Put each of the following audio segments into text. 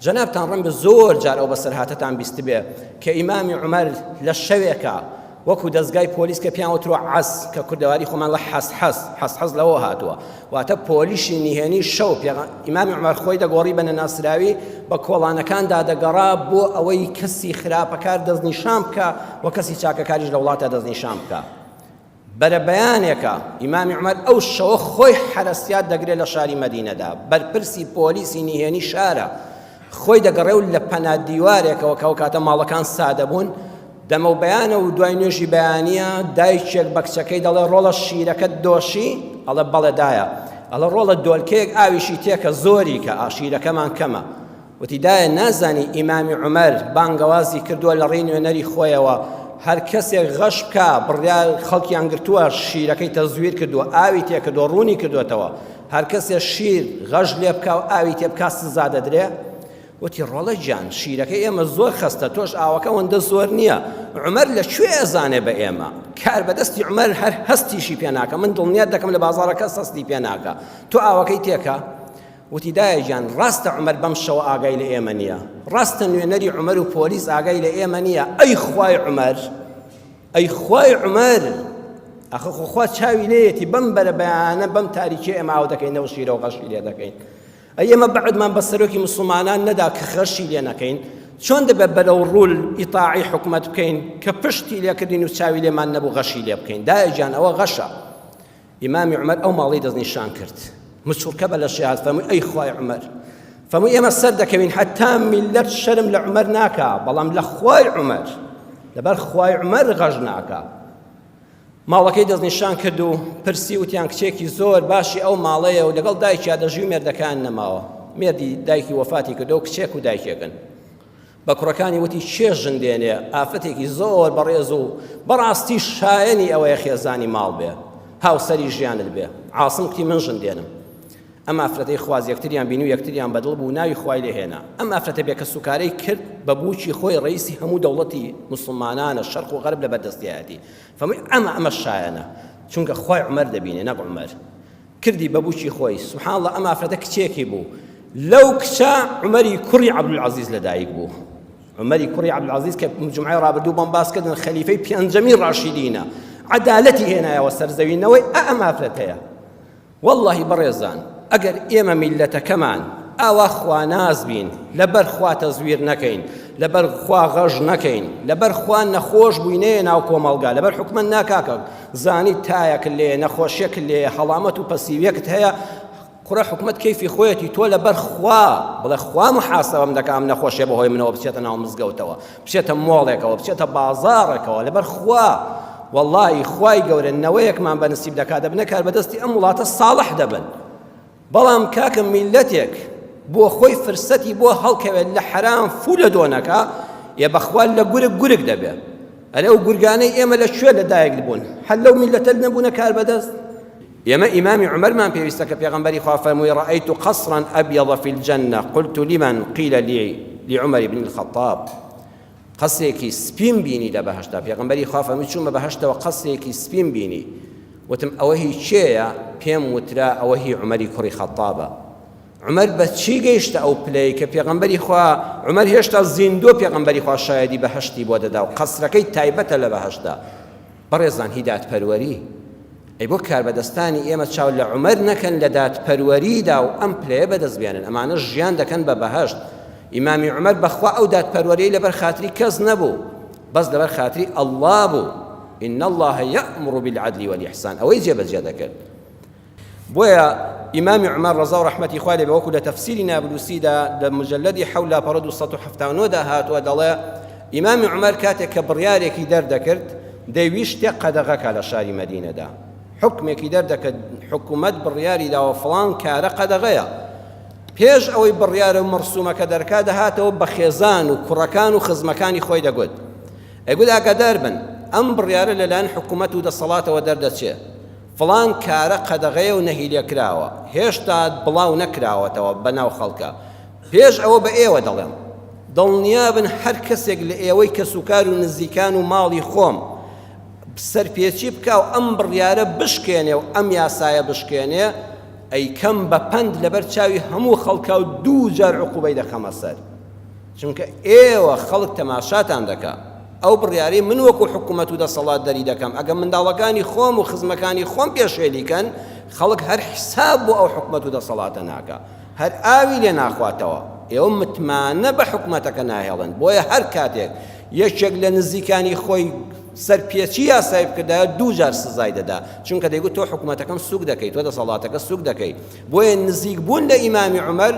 جەنابتان ڕەنگە زۆر جار ئەو بەسەرهاتەتان بیستبێ کە ئیمامی عومەر لە شەوێکا وەکو دەزگای پۆلیس کە پێیان وترۆ عەس کە کوردەواری خۆمان لە حەس حەس حەس حەس لەوە هاتووە واتە پۆلیشی نهێنی شەو ئیمامی عومەر خۆی دەگۆڕی بە نەناسراوی بە کۆڵانەکاندا دەگەڕا بۆ ئەوەی کەسی خراپەکار دەستنیشان بکە و کەسی چاکەکاریش لە وڵاتە دەستنیشان بکە بەرەبەیانێکە ئیمامی عومەر ئەو شەوە خۆی حەرەسیات دەگرێت لە شاری مەدینەدا، بەرپرسی پۆلیسی نهێنی شارە، خۆی دەگەڕێ و لە پەنا دیوارێکەوە کە ئەوکاتە ماڵەکان سادە بوون، دەمەو بەیانە و دوای نوێژی بەیانییە دایکێک بە کچەکەی دەڵێ ڕۆڵە شیرەکەت دۆشی؟ ئەڵێ بەڵێ دایە. ئەڵێ ڕۆڵە دۆلکەیەک ئاویشی تێکە زۆری کە، ئا شیرەکەمان کەمە. وتی، دایە نازانی ئیمامی عومەر بانگەوازی کردووە لە ڕێی نوێنەری خۆیەوە هەر کەسێک غەش بکا بڕیار خەڵکیان گرتووە شیرەکەی تەزویر کردووە ئاوی تێکردووە ڕوونی کردووەتەوە هەر کەسێ شیر غەش لێ بکا و ئاوی تێ بکا سزا دەدرێ وتی ڕۆڵە گیان شیرەکەی ئێمە زۆر خەستە تۆش ئاوەکە ئەوەندە زۆر نییە عومەر لە کوێ ئەزانێ بە ئێمە کار بەدەستی عومەر هەر هەستیشی پێ ناکە من دڵنیات دەکەم لە بازاڕەکە هەستی پێ ناکە تۆ ئاوەکەی تێکە وتی، دایە گیان ڕاستە عومەر بەم شەوە ئاگای لە ئێمە نییە، ڕاستە نوێنەری عومەر و پۆلیس ئاگای لە ئێمە نییە، ئەی خوای عومەر، ئەی خوای عومەر، ئاخە خۆ خوا چاوی لێیەتی بەم بەرەبەیانە بەم تاریکیە ئێمە ئاو دەکەینەوە شیرە و غەشی لێ دەکەین. ئەی ئێمە بەعدمان بە سەرۆکی مسلمانان نەدا کە غەشی لێ نەکەین، چۆن دەبێت بەرەو ڕوول ئیتاعی حکومەت بکەین کە پشتی لێکردین و چاوی لێمان نەبوو غەشی لێ بکەین؟ دایە گیان ئەوە غەشە. ئیمامی عومەر ئەو ماڵەی دەستنیشان کرد مچوڕکە بە لەشی هات فەرمووی ئەی خوای عومەر فەرمووی ئێمە سەر دەکەوین هەتا میللەت شەرم لە عومەر ناکا بەڵام لە خوای عومەر لەبەر خوای عومەر غەش ناکا ماڵەکەی دەستنیشان کرد و پرسی وتیان کچێکی زۆر باشی ئەو ماڵەیە و لەگەڵ دایکیا دەژی و مێردەکان نەماوە مێردی دایکی وەفاتی کردو و کچێک و دایکێکن بە کوڕەکانی وتی کێ ژن دێنێ ئافرەتێکی زۆر بەڕێز و بەڕاستی شایەنی ئەوەیە خێزانی ماڵ بێ هاوسەری ژیانت بێ عاسم کوتی من ژن دێنم ئەم ئافرەتەی خواز یەکتریان بینی و یەکتریان بەدڵ بوو ناوی خوای لێ هێنا ئەم ئافرەتە بێکەسوکارەی کرد بە بووکی خۆی ڕئیسی هەموو دەوڵەتی موسڵمانانە شەرق و غەرب لە بەردەستیایەتی فەرمووی ئەمە ئەمە شایەنە چونکە خوای عومەر دەبینێ نەک عومەر کردی بە بوکی خۆی سبحان اللە ئەم ئافرەتە کچێکی بوو لەو کچە عومەری کوڕی عەبدولعەزیز لەدایک بوو عومەری کوڕی عەبدولعەزیز کە جمعەی ڕابردوو بۆم باس کردن خەلیفەی پێنجەمی ڕاشیدینە عەدالەتی هێنایەوە سەر زەوی نەوەی ئەم ئافرەتەیە واللهی بەڕێزان ئەگەر ئێمە میلەتەکەمان ئاوا خواناس بین لەبەر خوا تەزویر نەکەین لەبەر خوا غەش نەکەین لەبەر خوا نەخۆش بووینەیە ناو کۆمەڵگا لەبەر حکومەت ناکاکە زانیت تایەکت لێیە نەخۆشیەکت لێیە هەڵامەت و پەسیویەکت هەیە کوڕە حکومەت کەیفی خۆیەتی تۆ لەبەر خوا بڵێ خوا محاسبەم دەکا ئەم نەخۆشیە بەهۆی منەوە بچێتە ناو مزگەوتەوە بچێتە مۆڵێکەوە بچێتە بازاڕێکەوە لەبەر خوا واللهی خوای گەورە نەوەیەکمان بە نسیب دەکات دەبنە کاربەدەستی ئەم وڵاتە ساڵح دەبن بەڵام کاکە میللەتێک بۆ خۆی فرسەتی بۆ هەڵکەوێت لە حەرام فو لە دۆنەکە یە بەخوا لە گورگ گورگ دەبێ ئەرێ ئەو گورگانەی ئێمە لە کوێ لە دایک بوون هەر لەو میللەتە نەبوونە کاربەدەست ئێمە ئیمامی عومەرمان پێویستە کە پێغەمبەری خوا فەرمووی رأیت قصرا أبيض في الجنة قلت لمن قيل لي لعمر بن الخطاب قەسرێکی سپیم بینی لە بەهەشتا پێغەمبەری خوا فەرمووی چوومە بەهەشتەوە قەسرێکی سپیم بینی وتم ئەوە هی کێیە پێم وترا ئەوە هی عومەری کوڕی خەتابە عومەر بە چی گەیشتە ئەو پلەی کە پێغەمبەری خوا عومەر هێشتا زیندووە پێغەمبەری خوا شایەدی بەهەشتی بۆ دەدا و قەسرەکەی تایبەتە لە بەهەشتا بەڕێزان هی دادپەروەری ئەی بۆ کاربەدەستانی ئێمە چاو لە عومەر نەکەن لە دادپەروەریدا و ئەم پلەیە بەدەست بێنن ئەمانە ژیان دەکەن بە بەهەشت ئیمامی عومەر بەخوا ئەو دادپەروەریەی لەبەر خاتری کەس نەبوو بەس لەبەر خاتری ئەڵڵا بوو إن الله يأمر بالعدل والإحسان ئەوەی جێبەجێ دەکرد بۆیە ئیمامی عومەر ڕەزا و ڕەحمەتی خوای لێ بێ وەکو لە تەفسیری نابلوسیدا لە مجلدی حەوت لاپەڕە 279 دا هاتووە دەڵێ ئیمامی عومەر کاتێک کە بڕیارێکی دەردەکرد دەیویست شتێک قەدەغەکە لە شاری مەدینەدا حکمێکی دەردەکرد حکوومەت بڕیاری داوە فڵان کارە قەدەغەیە پێش ئەوەی بڕیارە و مەرسومەکە دەرکا دەهاتەوە بە خێزان و کوڕەکان و خزمەکانی خۆی دەگوت ئەگوت ئاگادار بن ئەم بڕیارە لەلایەن حکوومەت و دەسەڵاتەوە دەردەچێ فڵان کارە قەدەغەیە و نەهی لێکراوە، هێشتا بڵاو نەکراوەتەوە بە ناو خەڵکا، پێش ئەوە بە ئێوە دەڵێم، دڵنیابن هەر کەسێک لە ئێوەی کەسوکار و نزیکان و ماڵی خۆم سەرپێچی بکا و ئەم بڕیارە بشکێنێ و ئەم یاسایە بشکێنێ، ئەیکەم بە پەند لەبەر چاوی هەموو خەڵکا و دووجار عقوبەی دەخەمە سەر. چونکە ئێوە خەڵک تەماشاتان دەکا. ئەو بڕیارەی من وەکو حکومەت و دەسەڵات دەری دەکەم ئەگەر منداڵەکانی خۆم و خزمەکانی خۆم پێشێلی کەن خەڵک هەر حساب بۆ ئەو حکومەت و دەسەڵاتە ناکا هەر ئاوی لێ ناخواتەوە. ئێوە متمانە بە حکومەتەکە ناهێڵن بۆیە هەر کاتێک یەکێک لە نزیکانی خۆی سەرپێچی یاسای بکردایە دووجار سزای دەدا چونکە دەیگوت تۆ حکومەتەکەم سوک دەکەی تۆ دەسەڵاتەکە سوک دەکەی بۆیە نزیک بوون لە ئیمامی عومەر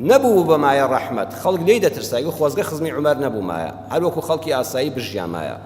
نەبوو بە مایە ڕەحمەت خەڵک لێی دەترسای و خۆزگە خزمی عومەر نەبوومایە هەروەکو خەڵکی ئاسایی بژیامایە.